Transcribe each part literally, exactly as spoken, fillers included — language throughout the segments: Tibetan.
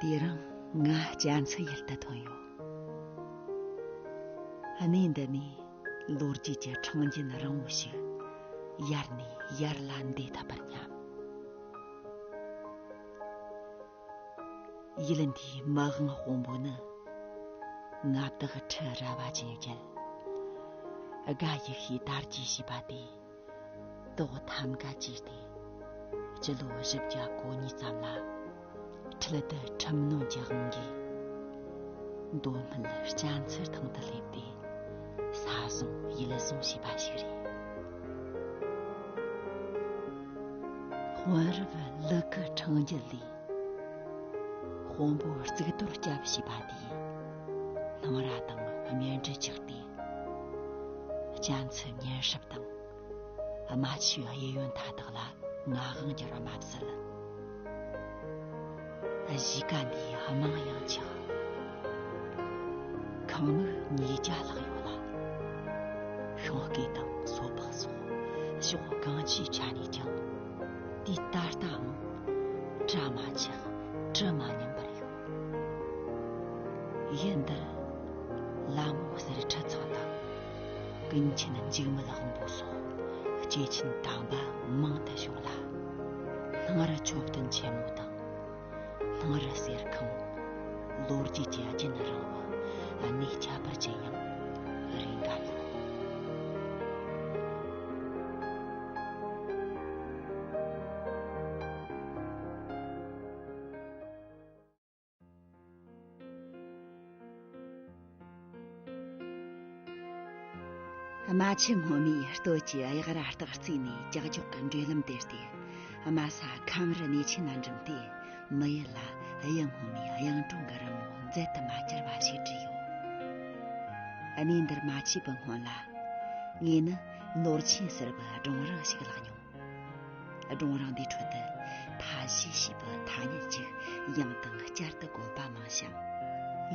དེ་རིང་ང་རྒྱ་མཚོའི་ཡུལ་དུ་ཐོན་ཡོད། གནས་འདི་ནས་ལོ་རྒྱུས་ཀྱི་ཕྲེང་རྒྱུན་རིང་བོ་ཞིག་ཡར་ནས་ཡར་ལ་འདེད་ཐུབ་པར་སྙམ། ཡུལ་འདིའི་མི་དབང་དཔོན་པོ་ནི་མངའ་བདག་ཁྲི་རལ་པ་ཅན་ཡིན། དགའ་ཡེ་ཤེས་དར་རྒྱས་ཞེས་པ་དེས་དོག་ཐམ་ག་བཅས་ཏེ། སྤྱི་ལོ་བཞི་བརྒྱ་གོ་གཉིས་ཙམ་ལ་ཁྲི་ལྡེ་ཁྲིམས་གནོན་གྱི་དབང་གིས་མདོ་སྨད་རྒྱ་མཚོའི་ཐང་དུ་སླེབས་ཏེ། ས་བཟུང་ཡུལ་བཟུང་བྱས་པ་ཞིག་རེད། དཔོན་རབས་ལུ་གུ་ཕྲེང་རྒྱུད་ལས་དཔོན་པོ་གཙུག་ཏོར་སྐྱབས་ཞེས་པ་དེས་སྣང་ར་དང་སྨྱན་འབྲུ་ཆགས་ཏེ། རྒྱ་མཚོའི་མཉེན་སྲིབ་དང་རྨ་ཆུའི་གཡས་གཡོན་མཐའ་དག་ལ་ངག་དབང་བསྒྱུར་བ་མ་ཟད། གཞིས་ཀ་འདིའི་དམངས་ཡང་ཆགས། ཁང་མིག་ཉིས་བརྒྱ་ལྷག་ཡོད་ལ། ཤིང་སྐས་དང་སོ་ཕག་སོགས་ཕྱོགས་གང་ཅིའི་ཆ་ནས་ཀྱང་དུས་ད་ལྟའང་གྲ་མ་ཆག་གྲི་མ་ཉམས་པར་ཡོད། ཡུལ་འདིར་ལ་མོ་གསེར་ཁྲི་ཚང་དང་། ཀུན་མཁྱེན་འཇིགས་མེད་དབང་པོ་སོགས་སྐྱེས་ཆེན་དམ་པ་མང་དུ་བྱུང་ལ། སྣང་ར་མཆོད་རྟེན་ཆེན་མོ་དང་། སྣང་ར་གསེར་ཁང་། ལོ་རྒྱུས་ཀྱི་རྒྱུན་རིང་བ་གནས་ཁྱད་པར་ཅན་ཡང་རེ་འགའ་ཡོད། རྨ་ཆུ་སྔོན་མོའི་སྟོད་ཀྱི་གཡག་ར་སྟག་རྩེ་ནས་ཀྱག་ཀྱོག་གི་འགྲོས་ལམ་དེད་དེ། རྨ་ས་ཁམས་རི་གནས་ཆེན་ལ་འགྲིམས་ཏེ། མི་ཡུལ་ལ་གཡུ་སྔོན་མོའི་གཡུང་དྲུང་གི་རི་མོ་མཛད་དུ་མ་གྱུར་པ་ཞིག་བྲིས་ཡོད། གནས་འདིར་མ་མཆིས་པའི་སྔོན་ལ། ངས་ནི་ནོར་ཆེན་ཟེར་བའི་སྒྲུང་རིང་ཞིག་བཀླགས་མྱོང་། སྒྲུང་རིང་འདིའི་ཁྲོད་དུ་ཕ་གཞིས་ཞེས་པའི་ཐ་སྙད་ཅིག་ཡང་དང་བསྐྱར་དུ་བཀོལ་པ་མང་ཞིང་།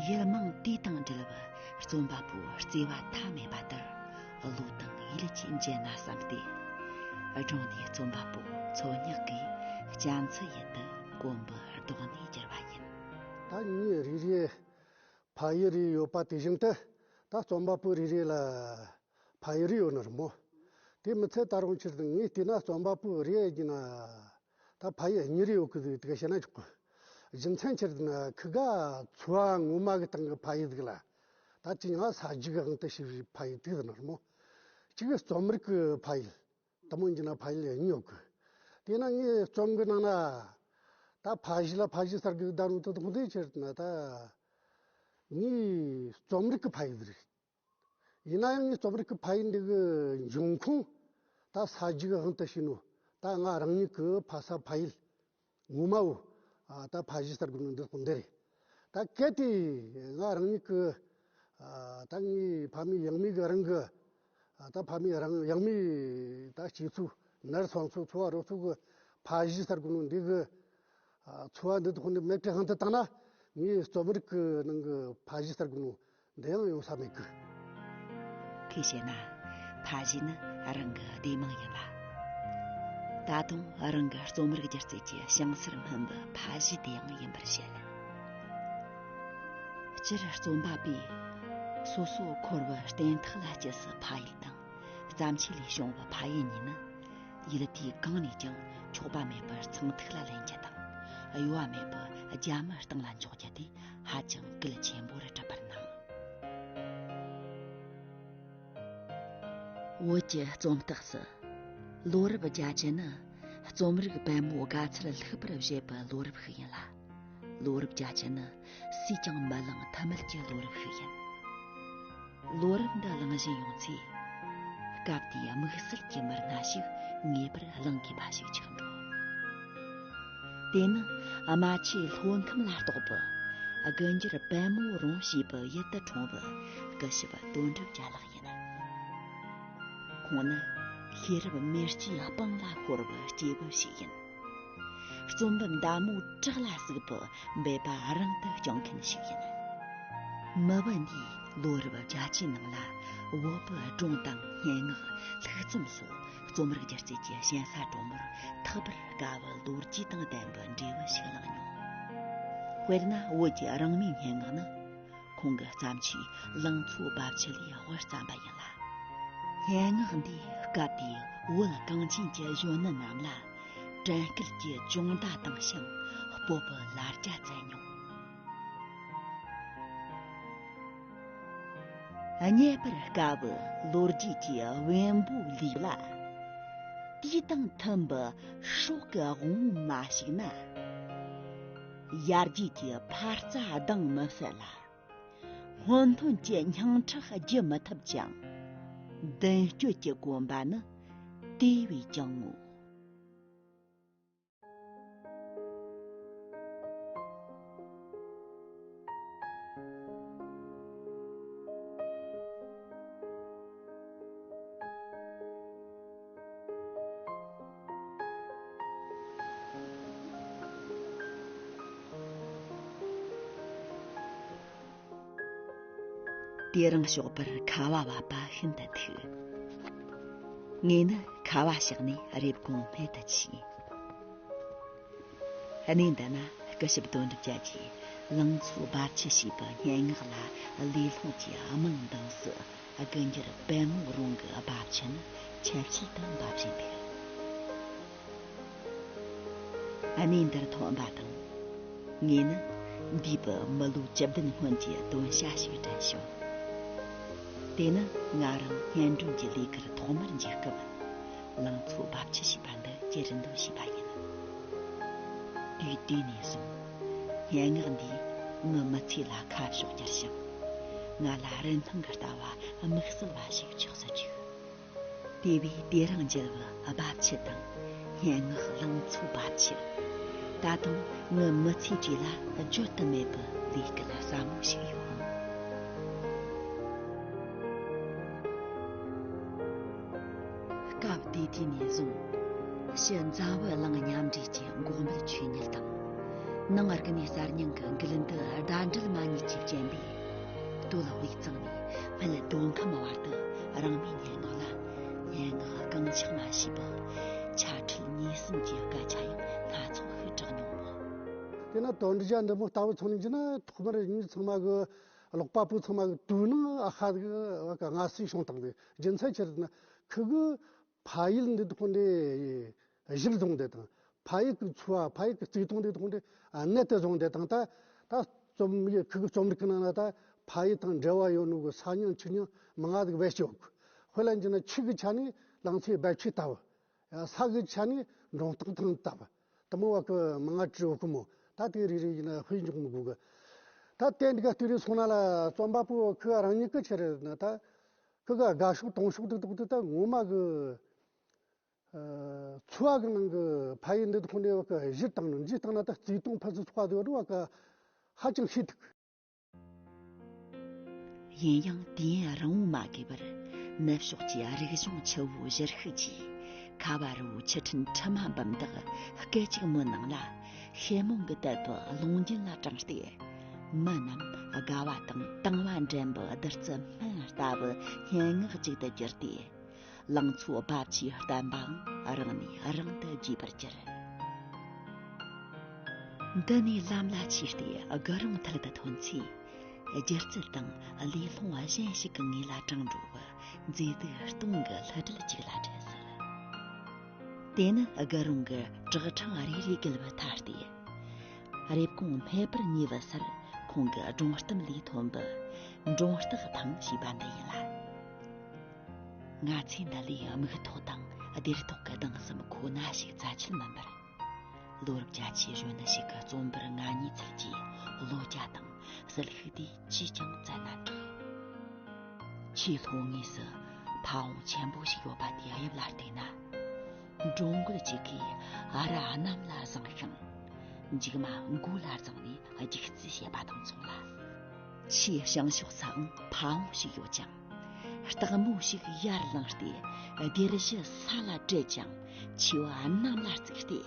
ཡུལ་མིང་དེ་དང་འབྲེལ་བའི་རྩོམ་པ་པོའི་བརྩེ་བ་མཐའ་མེད་པ་ལྟར་བློ་དང་ཡིད་ཀྱིས་འཇལ་ན་བསམ་སྟེ། སྒྲུང་འདིའི་རྩོམ་པ་པོ་མཚོ་སྙག་གིས་རྒྱ་མཚོའི་ཡུལ་དུ་གོམ་པའི་རྡོག་སྣེ་བསྒྱུར་བ་ཡིན། ད་མྱི་རེ་རེ་ཕ་ཡུལ་རེ་ཡོད་པ་དེ་བཞིན་དུ། ད་རྩོམ་པ་པོ་རེ་རེ་ལ་ཕ་ཡུལ་རེ་ཡོད་ནི་རེད་མོ། དེ་མི་ཚད་ད་རུང་ཕྱིར་དུ་ངས་བལྟས་ན་རྩོམ་པ་པོ་རེ་ཡིན་ན་ད་ཕ་ཡུལ་གཉིས་རེ་ཡོད་གི་ཟིག་དེ་ག་བཤད་ན་ཆོག་གི། རྒྱུ་མཚན་ཕྱིར་དུ་ན་ཁི་ག་འཚོ་བ་ངོ་མ་གི་སྟེང་གི་ཕ་ཡུལ་ཟིག་ལ། ད་ཅི་ཡང་ས་རྒྱུ་གི་དབང་དུ་བྱས་པའི་ཕ་ཡུལ་དེ་ཟིག་ནི་རེད་མོ། གཅིག་གི་རྩོམ་རིག་གི་ཕ་ཡུལ། དེ་མོ་ཡིན་ན་ཕ་ཡུལ་གཉིས་ཡོད་གི། དེས་ན་ངས་རྩོམ་གི་ནང་ན་ད་ཕ་གཞིས་ལ་ཕ་གཞིས་ཟེར་གི་ཟིག་ད་རུང་དེ་དོན་དེ་ཕྱིར་དུ་ན་ད། ངའི་རྩོམ་རིག་གི་ཕ་ཡུལ་རེད། ཡིན་ན་ཡང་ངའི་རྩོམ་རིག་གི་ཕ་ཡུལ་འདི་གི་འབྱུང་ཁུངས་ད་ས་རྒྱུ་གི་དབང་དུ་བྱས་ནོ། ད་ང་རང་ཉིད་ཀྱི་ཕ་ས་ཕ་ཡུལ་ངོ་མ་བོ། ཨ། ད་ཕ་གཞིས་ཟེར་དགོས་ནོ་འདི་ཁོ་འདི་རེད། ད་གལ་ཏེ་ང་རང་ཉིད་ཀྱི། ཨ། ད་ངའི་ཕ་མེས་ཡང་མེས་གི་རང་གི། ཨ། ད་ཕ་མེས་རང་ཡང་མེས་ད་སྐྱེས་ཚོ་ནར་སོན་ཚོ་འཚོ་བ་རོལ་ཚོ་གི་ཕ་གཞིས་ཟེར་དགོས་ནོ་འདི་གི། ཨ། འཚོ་བ་འདི་དག་ནི་མེད་པའི་དབང་དུ་བཏང་ན། ངའི་རྩོམ་རིག་གི་ནང་གི་ཕ་གཞིས་ཟེར་དགོས་ནོ་འདི་ཡང་ཡོང་ས་མེད་གི། དེ་བྱས་ན་ཕ་གཞིས་ནི་རང་གི་སྡེ་མིང་ཡིན་ལ། ད་དུང་རང་གི་རྩོམ་རིག་སྒྱུ་རྩལ་གྱི་བྱང་སར་སྨིན་པའི་ཕ་གཞིས་དེ་ཡང་ཡིན་པར་བཤད། སྤྱིར་རྩོམ་པ་པོས་སོ་སོ་འཁོར་བའི་རྟེན་ཐག་ལ་སྐྱེལ་སའི་ཕ་ཡུལ་དང་། བརྩམས་ཆོས་ལས་བྱུང་བའི་ཕ་ཡུལ་གཉིས་ནི། ཡུལ་དུས་གང་ནས་ཀྱང་འཁྱོག་པ་མེད་པར་ཚངས་ཐིག་ལ་ལེན་རྒྱུ་དང་། གཡོ་བ་མེད་པར་རྒྱ་མིའི་སྟེང་ལ་འཇོག་རྒྱུ་དེ་ཧ་ཅང་གལ་ཆེན་པོར་གྲུབ་པར་སྣང་། བོད་ཀྱི་རྩོམ་སྟེགས་སུ། ལོ་རབས་བརྒྱད་ཅུ་ནི་རྩོམ་རིག་པད་མོ་དགའ་ཚལ་ལྷུག་པར་བཞད་པའི་ལོ་རབས་ཤིག་ཡིན་ལ། ལོ་རབས་བརྒྱད་ཅུ་ནི་སུས་ཀྱང་མི་ལང་ཐུ་མེད་ཀྱི་ལོ་རབས་ཤིག་ཡིན། ལོ་རབས་འདི་གླེང་བཞིན་ཡོང་ཚེ། སྐབས་དེའི་དམིགས་བསལ་གྱི་མི་སྣ་ཞིག་ངེས་པར་གླེང་དགོས་པ་ཞིག་ཆགས་འགྲོ། དེ་ནི་རྨ་ཆུའི་ལྷོ་ཁམས་ལ་གཏོགས་པའི་དགུ་འགྱུར་པད་མོ་རོང་ཞེས་པའི་ཡུལ་དུ་འཁྲུངས་པའི་སྐུ་ཞབས་དོན་གྲུབ་རྒྱལ་ལགས་ཡིན། ཁོང་ནི་ཤེས་རབ་མེ་ལྕེའི་དཔུང་ལ་བསྐོར་བའི་སྐྱེས་བུ་ཞིག་ཡིན། རྩོམ་པ་མདའ་མོ་བྲག་ལ་ཟུག་པའི་འབད་པ་རང་དུ་སྐྱོང་མཁན་ཞིག་ཡིན། མི་བུ་འདིས་ལོ་རབས་བརྒྱད་ཅུའི་ནང་ལ་བོད་པའི་སྒྲུང་དང་སྙན་ངག། ལྷུག་རྩོམ་སོགས་རྩོམ་རིག་སྒྱུ་རྩལ་གྱི་ཞན་ས་དྲོན་མོར་ཐག་པར་དཀའ་བའི་ལོ་རྒྱུས་དང་ལྡན་པའི་འབྲས་བུ་ཞིག་བླངས་མྱོང་། དཔེར་ན་བོད་ཀྱི་རང་མོས་སྙན་ངག་ནི། ཁོང་གི་བརྩམས་ཆོས་ལང་ཚོ་རྦབ་ཆུ་ལས་དབུ་བརྩམས་པ་ཡིན་ལ། སྙན་ངག་འདིའི་སྐབས་དེའི་བོད་གངས་ཅན་གྱི་གཞོན་ནུ་རྣམས་ལ་དྲན་སྐུལ་གྱི་སྦྱོང་བརྡ་དང་ཞིང་སྤོབས་པའི་ལ་རྒྱ་བསྩལ་མྱོང་། རྙེད་པར་དཀའ་བའི་ལོ་རྒྱུས་ཀྱི་བེམ་པོའི་ལུས་ལ། དུས་དང་མཐུན་པའི་སྲོག་གི་དབང་པོ་མ་ཞུགས་ན། ཡར་རྒྱས་ཀྱི་འཕར་རྩ་ལྡང་མི་སྲིད་ལ། སྔོན་ཐོན་གྱི་སྙིང་ཁྲག་རྒྱུ་མི་ཐུབ་ཅིང་། མདུན་སྐྱོད་ཀྱི་གོམ་པ་ནི་དེ་བས་ཀྱང་ངོ་། དེ་རིང་ཞོགས་པར་ཁ་བ་བབས་པ་ཤིན་ཏུ་ཐུག་ངས་ནི་ཁ་བ་བཤགས་ནས་རེབ་གོང་སྨད་དུ་ཕྱིན། གནས་འདི་ན་སྐུ་ཞབས་དོན་གྲུབ་རྒྱལ་གྱིས་ལང་ཚོ་རྦབ་ཆུ་ཞེས་པའི་སྙན་ངག་ལ་ལས་སློང་གི་རྨང་འདིང་སྲིད། དགུ་འགྱུར་པད་མོ་རོང་གི་རྦབ་ཆུ་ནི་ཆབ་ཆིལ་དུ་འབབ་བཞིན་འདུག་གནས་འདིར་ཐོན་པ་དང་། ངས་ནི་འདས་པའི་མི་ལོ་བཅུ་བདུན་སྔོན་གྱི་དོན་བྱ་ཞིག་དྲན་བྱུང་། དེ་ནི་ང་རང་སྙན་སྒྲོན་གྱི་ལས་ཀར་ཐོག་མར་འཇུག་སྐབས། ལང་ཚོ་རྦབ་ཆུ་ཞེས་པ་འདི་ཅེར་འདོན་བྱས་པ་ཡིན། དུས་དེ་ནས་བཟུང་། སྙན་ངག་འདིས་ངའི་མི་ཚེ་ལ་ཁ་ཕྱོགས་བསྒྱུར་ཞིང་། ང་ལ་རིན་ཐང་གི་ལྟ་བ་དམིགས་བསལ་བ་ཞིག་ཆགས་སུ་བཅུག་དེ་བས་དེ་རིང་མཇལ་བའི་རྦབ་ཆུ་དང་། སྙན་ངག་ལང་ཚོའི་རྦབ་ཆུ། ད་དུང་ངའི་མི་ཚེའི་གྲས་ལ་བརྗོད་དུ་མེད་པའི་ལས་སྐལ་ཟབ་མོ་ཞིག་ཡོད། སྐབས་དེ་དུས་ནས་བཟུང་། ཕྱི་འཛམ་བུ་གླིང་མཉམ་འབྲེལ་གྱི་འགོག་མེད་ཆོས་ཉིད་དང་། ནང་རིག་གནས་གསར་རྙིང་གི་འགུལ་འདུ་ཟླ་སྒྲིལ་མ་གཉིས་ཀྱིས་རྐྱེན་པས། སྟོད་དབུས་གཙང་ནས་སྨད་མདོ་ཁམས་བར་དུ་རང་མོས་སྙན་ངག་ལ། སྙན་ངག་རྐང་འཇགས་མ་བྱས་པར་ཆ་འཕྲུལ་གཉིས་གསུམ་གྱི་སྐད་ཆ་ཡང་སྣ་ཚོགས་ཤིག་གྲགས་མྱོང་མོད། དེས་ན་དོན་གྲུབ་རྒྱལ་འདི་མོ་ལྟ་བུ་ཚོ་ནི་ཡིན་ན་ཐོག་མར་མྱི་ཚང་མ་གི་ཀློག་པ་པོ་ཚང་མ་གི་དུས་ནང་ཨ་ཁ་གི་སྔ་སེ་བྱུང་བཏང་དེ། རྒྱུ་མཚན་ཆི་རེད་ན་ཁུ་གི་ཕ་ཡུལ་འདི་དག་འདི་གཞིར་བཟུང་དེ་དང་། ཕ་ཡུལ་གི་འཚོ་བ། ཕ་ཡུལ་གི་བརྩེ་དུང་འདི་དག་འདི་གནད་དུ་བཟུང་དེ་དང་། ད་ད་རྩོམ་ཡིག་ཁུ་གི་རྩོམ་རིག་གི་ནང་ན་ད་ཕ་ཡུལ་དང་འབྲེལ་བ་ཡོད་ནོ་གི་ས་མྱིང་ཆུ་མྱིང་མང་ང་ཟིག་བེད་སྤྱོད་གི། དཔེ་ལ་འཇོག་ན་ཆུ་གི་ཆ་ནས་ལང་ཚོའི་རྦབ་ཆུ་ལྟ་བུ། ས་གི་ཆ་ནས་འབྲོང་སྟག་ཐང་ལྟ་བུ། དེ་མོ་བ་གི་མང་ང་བྲིས་ཡོད་གི་མོ། ད་དེ་རེ་རེ་ཡིན་ན་དཔེ་འཇོག་མི་དགོས་གི། ད་དེ་འདི་ག་ལྟོས་རེ་སོང་ན་ལ་རྩོམ་པ་པོ་ཁུ་ག་རང་ཉིད་གི་ཆི་རེད་ན་ད། ཁུ་ག་དགའ་ཕྱོགས་གཏོང་ཕྱོགས་དེ་དག་དེ་ད་ངོ་མ་གི་ཨ་འཚོ་བ་གི་ནང་གི་ཕ་ཡུལ་འདི་དག་འདི་བ་གི་གཞིར་བཏང་ནས་འཇིག་བཏང་ན་ད་བརྩེ་དུང་ཕུན་སུམ་ཚོགས་པ་དེ་བ་གི་ཧ་ཅང་ཤེས་ཐུབ། ཡིན་ཡང་དུས་ཡུན་རིང་བོ་མ་དགོས་པར་ནུབ་ཕྱོགས་ཀྱི་རིག་གཞུང་ཆུ་བོའི་བཞུར་ཤུགས་ཀྱིས་ཁ་བ་རི་བོའི་ཆུ་ཕྲན་དྲི་མ་འབུམ་དག་སྐད་ཅིག་མའི་ནང་ལ་ཤེས་རྨོངས་ཀྱི་དད་པའི་ཀློང་རྒྱུན་ལ་དྲངས་ཏེ། མི་རྣམས་དགའ་བ་དང་དང་བ་འདྲེན་པའི་བདུད་རྩི་སྨན་ལྟ་བུའི་སྙན་ངག་ཅིག་ཏུ་གྱུར་ཏེ། ལང་ཚོའི་རྦབ་ཆུའི་བསྟན་པའང་རིང་ནས་རིང་དུ་རྒྱས་པར་གྱུར། འདི་ནས་ལམ་ལ་ཆས་ཏེ་དགུ་རོང་མཐིལ་དུ་ཐོན་ཚེ། སྒྱུ་རྩལ་དང་ལས་སློང་གཞན་ཞིག་གི་ངོས་ལ་དྲངས་འགྲོ་བའི་མཛེས་སྡུག་སྟོང་གི་ལྷ་སྒྲིལ་ཅིག་ལ་འཕྲད་སྲིད། དེ་ནི་དགུ་རོང་གི་བྲག་འཕྲང་རེ་རེ་བརྒལ་བའི་མཐའ་སྟེ། རེབ་གོང་སྨད་པར་ཉེ་བའི་སར་ཁོང་གི་སྒྲུང་གཏམ་ལས་ཐོན་པའི་སྒྲུང་སྟེགས་ཐང་ཞེས་པ་འདི་ཡིན་ལ། ང་ཚོས་འདི་ལས་མིག་ཐོག་དང་སྡེར་ཐོག་གི་གདུང་སེམས་ཁོ་ན་ཞིག་རྩ་ཆེར་མིན་པར། ལོ་རབས་བརྒྱད་ཅུའི་གཞོན་ནུ་ཞིག་གི་རྩོམ་པར་ང་ཉིད་ཚུལ་གྱིས་བློ་རྒྱ་དང་ཟིལ་ཤུགས་དེ་ཅིས་ཀྱང་བཙལ་ན་འགྲིག་ཆེས་ལྷོ་ངོས་སུ་ཕ་བོང་ཆེན་པོ་ཞིག་ཡོད་པ་དེའི་དབྱིབས་ལ་བལྟས་ན། སྒྲོ་འགོད་ཅིག་གིས་ཨ་ར་གནམ་ལ་བཟུང་ཞིང་། མཇུག་མ་མགོ་ལ་བརྫངས་ནས་རྒྱུག་རྩིས་བྱེད་པ་དང་མཚུངས་ལ། ཆུའི་བྱང་ཕྱོགས་སུའང་ཕ་བོང་ཞིག་ཡོད་ཅིང་། སྟག་མོ་ཞིག་ཡར་ལངས་ཏེ་སྡེར་གཞི་ས་ལ་བྲད་ཅིང་མཆེ་བ་གནམ་ལ་བཙུགས་ཏེ་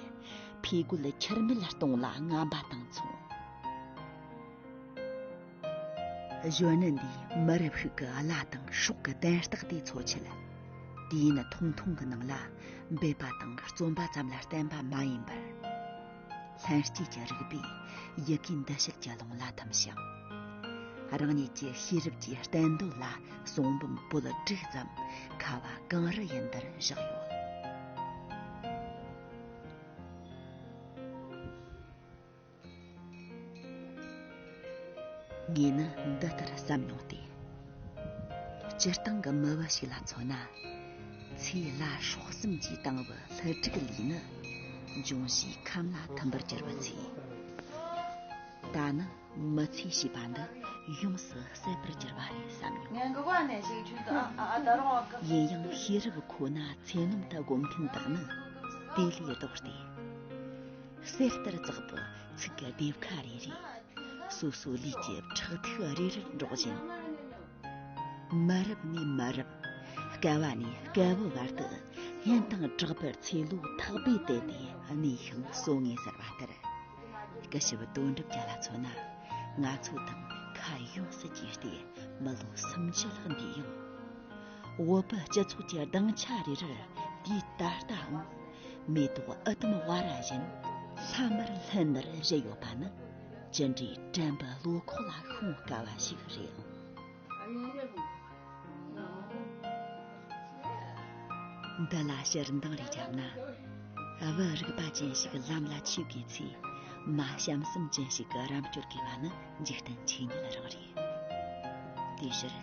ཕུ་རྒོད་ཁྱུར་མིད་གཏོང་ལ་རྔམ་པ་དང་མཚུངས། གཞོན་ནུ་འདིས་མི་རབས་ཤིག་གི་བླ་དང་སྲོག་གི་དན་རྟགས་དེ་འཚོལ་ཆེད། དུས་ཡུན་ཐུང་ཐུང་གི་ནང་ལ་འབད་པ་དང་རྩོམ་པ་ཙམ་ལ་བརྟེན་པ་མ་ཡིན་པར། ལྷན་སྐྱེས་ཀྱི་རིག་པས་ཡི་གེ་འདི་ཕྱིར་གྱི་ཀློང་ལ་ཐིམ་ཞིང་། རང་ཉིད་ཀྱི་ཤེས་རབ་ཀྱི་བསྟན་དོན་ལ་གསུང་འབུམ་པོད་དྲུག་ཙམ་ཁ་བ་གང་རུ་ཡིན་པར་བཞག་ཡོད། ངས་ནི་འདི་ལྟར་བསམ་མྱོང་སྟེ། སྤྱིར་བཏང་གི་མི་བུ་ཞིག་ལ་མཚོན་ན། ཚེ་ལ་སྲོག་གསུམ་གྱིས་བཏང་བའི་ལྷུ་ཕྲུག་ལུས་ནི། འབྱུང་བཞིའི་ཁམས་ལ་ཐིམ་པར་གྱུར་པའི་ཚེ། ད་ནི་མི་ཚེ་ཞེས་པ་འདི་ཡོངས་སུ་ཟད་པར་གྱུར་པ་རེད་བསམ་མྱོང་། ཡིན་ཡང་ཤེས་རབ་ཁོ་ན་ཚད་ནོམ་དུ་སྒོམ་མཁན་དག་ནི་དེ་ལས་ལྡོག་སྟེ། གསེར་ལྟར་བཙགས་པའི་ཚིག་གི་སྡེབ་ཁ་རེ་རེ། སོ་སོའི་ལུས་ཀྱི་ཁྲག་ཐིགས་རེ་རེར་འགྲོགས་བཞིན། མི་རབས་ནས་མི་རབས། བསྐལ་བ་ནས་བསྐལ་བའི་བར་དུ་སྙན་དང་གྲགས་པར་ཚེ་ལོ་ཐག་པས་བསྡད་དེ་གནས་ཤིང་གསོན་ངེས་ཟེར་བ་ལྟར། སྐུ་ཞབས་དོན་གྲུབ་རྒྱལ་ལ་མཚོན་ན། ང་ཚོ་དང་ཁ་ཡོངས་སུ་གྱེས་ཏེ་མི་ལོ་སུམ་ཅུ་ལྷག་འདས་ཡང་། བོད་པའི་སྤྱི་ཚོགས་ཀྱི་སྡིངས་ཆ་རེ་རེར་དུས་ད་ལྟའང་མེ་ཏོག་ཨུ་དུམ་ཝ་ར་བཞིན་ལྷམ་མེར་ལྷན་ནེར་བཞད་ཡོད་པ་ནི་ཇི་འདྲའི་དྲན་པའི་བློ་ཁོག་ལ་ཤོང་དཀའ་བ་ཞིག་རེད་ཨང་། འདི་ལ་ཕྱིར་འདང་རེ་བརྒྱབ་ན། བུ་རིག་པ་ཅན་ཞིག་ལམ་ལ་ཆས་པའི་ཚེ། མ་བྱམས་སེམས་ཅན་ཞིག་གི་རམ་སྐྱོར་དགོས་པ་ནི་འཇིག་རྟེན་ཆོས་ཉིད་རང་རེད། དེའི་ཕྱིར།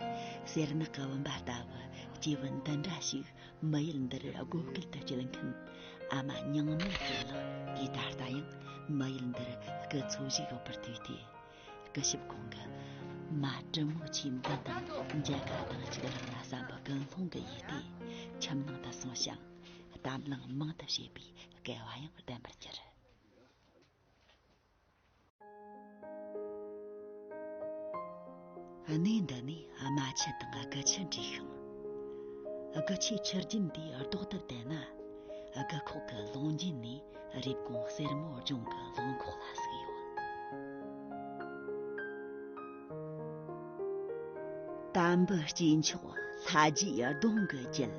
གསེར་ནག་གི་བུམ་པ་ལྟ་བུ་སྐྱེས་བུ་འདི་འདྲ་ཞིག་མི་ཡུལ་འདིར་བགོ་སྐལ་དུ་སྐྱེལ་མཁན་ཨ་མ་མྱང་མེད་ཀྱི་ལག་གིས་ད་ལྟ་ཡང་མི་ཡུལ་འདིར་སྐུ་འཚོ་བཞིན་ཡོད་པར་དུས་ཏེ། སྐུ་ཞབས་ཁོང་གི་མ་དྲིན་མོ་ཆེའི་མདུན་དུ་མཇལ་ཁ་དང་གཅིག་རང་ལ་བསམ་པའི་ཀུན་སློང་གི་ཡིད་དེ་ཁྱིམ་ནང་དུ་སོང་ཞིང་གཏམ་གླེང་མང་དུ་བྱེད་པའི་སྐལ་བ་ཡང་ལྡན་པར་གྱུར། གནས་འདི་ནས་རྨ་ཆུ་དང་དགུ་ཆུ་འདྲེས་ཤིང་། དགུ་ཆུའི་ཆུ་རྒྱུན་འདིའི་ལྡོག་ཏུ་བལྟས་ན། དགུ་ཁོག་གི་ལུང་རྒྱུད་ནས་རེབ་གོང་གསེར་མོ་ལྗོངས་ཀྱི་ལུང་ཁོག་ལ་ཟུག་ཡོད། དམ་བུ་སྐྱེས་མཆོག་ལྷ་རྗེའི་གདུང་གི་རྒྱུད།